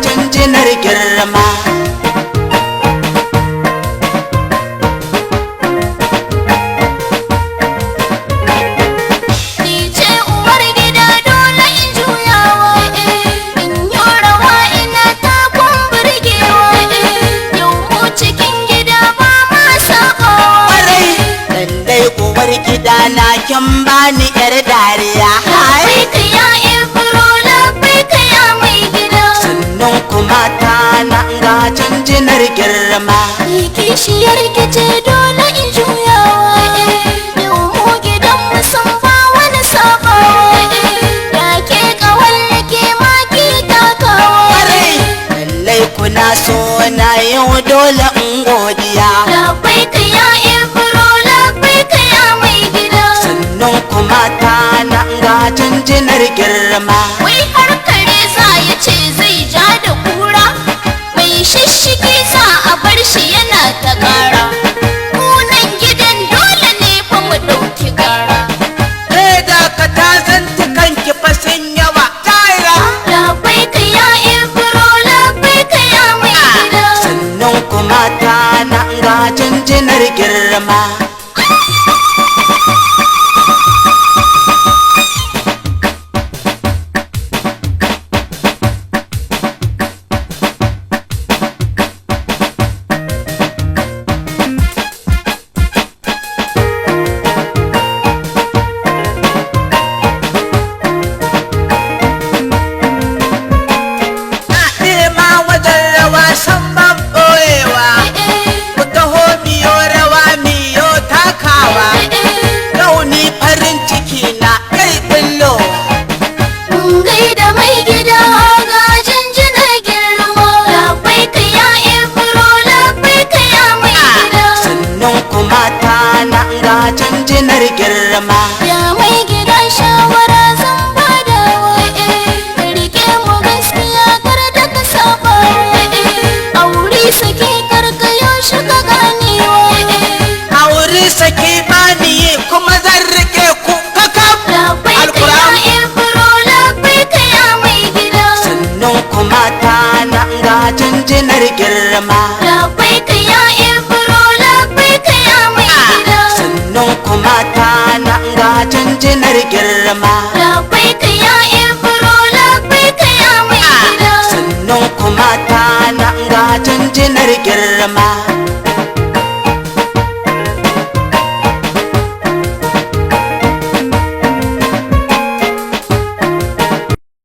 jinjinar girma. Ni ce uwar gida dole in juyawa, in yi rawa ina takun burgewa. Yau mu cikin gida ba ma sabawa. Kwarai, lallai uwar gida na kin bani yar dariya. Hai! Labbaika ya Ibro, labbaika ya mai gida. Sannan kuma ta na ga jinjinar girma. Ni kishiyar ki ce dole in juyawa. Yau mu gidan mu san ba wani sabawa. Ya ke kawal ke ma ki takawa. Kwarai, lallai kuna so na yau dole in godiya. Labbaika ya Ibro, labbaika ya mai gida. Sannan kuma ta na ga jinjinar girma. Wai har kare za ya ce zai ja da kura, mai shishigi za a bar shi yana ta kara. Munan gidan dole ne fa mu ɗauki gara. Kai da ka ta zanta kanki fa sun yawa taira. Labbaika ya Ibro, labbaika ya mai gida. Sannan kuma ta na ga jinjinar girma. Nema wajen rawa san ban ɓoyewa. Ku taho miyo rawa miyo takawa. Yau ni farin ciki na kai bullowa. Mun gaida mai gida ga jinjinar girma. Labbaika ya Ibro, labbaika ya mai gida. Sannan kuma ta na ga jinjinar girma. Ya mai gida shawara zan badawa, ka rike mu gaskiya kar da ka saba. Aure sake karkayo shi ka ganewa. Aure sake bani yi kuma zan rike ku kakaf. Labbaika ya Alkur'an. Ibro, labbaika ya mai gida. Sannan kuma ta na ga jinjinar girma. Labbaika ya Ibro, labbaika ya mai gida. Sannan kuma ta na ga jinjinar girma. Labbaika ya Ibro, labbaika ya mai gida. Sannan kuma ta na ga jinjinar girma.